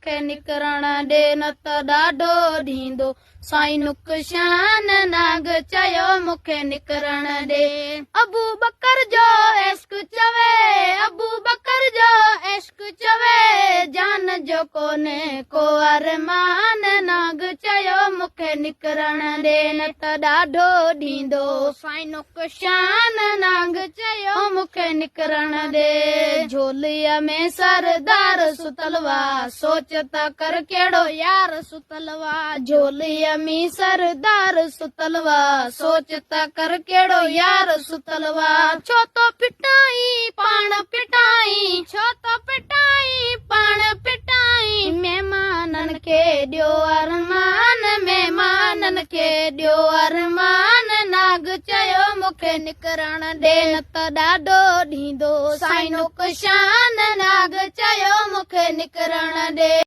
کي نڪرڻ ڏي نه ته ڏاڍو ڏيندو سائين نقشان نانگ چيو مون کي نڪرڻ ڏي. ابو بڪر جو عشق چوي ابو بڪر جو عشق چوي جان جو ڪونهي ڪو ارمان نانگ چيو مون کي نڪرڻ ڏي نه ته ڏاڍو ڏيندو سائين نقشان نانگ چيو مون کي نڪرڻ ڏي. جهوليء ۾ سردار ستل وا سوچ ته ڪر ڪهڙو يار ستل وا جهوليء ۾ سردار ستل وا سوچ ته ڪر ڪهڙو يار ستل وا ڇو ٿو ڦٽائين پاڻ ڦٽائين ڇو ٿو ڦٽائين پاڻ ڦٽائين مهمانن کي ڏيو ارمان مهمانن کي ڏيو ارمان ناگ چيو مون کي نڪرڻ ڏي نه ته ڏاڍو ڏيندو سائين نقشان ناگ چيو مون کي نڪرڻ ڏي.